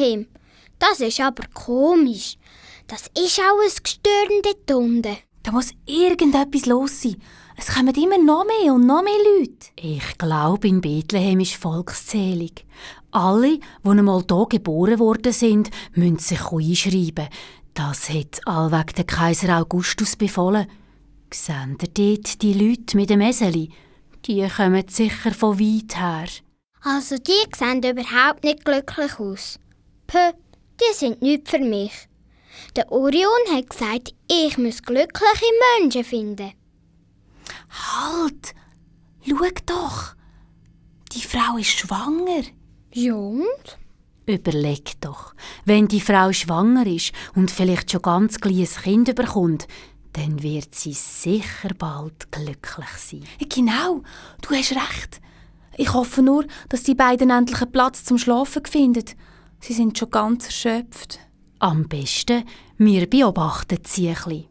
Bethlehem. Das ist aber komisch. Das ist auch ein Gestören dort unten. Da muss irgendetwas los sein. Es kommen immer noch mehr und noch mehr Leute. Ich glaube, in Bethlehem ist Volkszählung. Alle, die einmal hier geboren worden sind, müssen sich einschreiben. Das hat allweg der Kaiser Augustus befohlen. Seht ihr dort die Leute mit dem Eseli? Die kommen sicher von weit her. Also die sehen überhaupt nicht glücklich aus. Puh, die sind nichts für mich. Der Orion hat gesagt, ich muss glückliche Menschen finden. Halt! Schau doch! Die Frau ist schwanger. Ja und? Überleg doch, wenn die Frau schwanger ist und vielleicht schon ganz kleines Kind bekommt, dann wird sie sicher bald glücklich sein. Genau, du hast recht. Ich hoffe nur, dass die beiden endlich einen Platz zum Schlafen finden. Sie sind schon ganz erschöpft. Am besten, wir beobachten sie ein bisschen.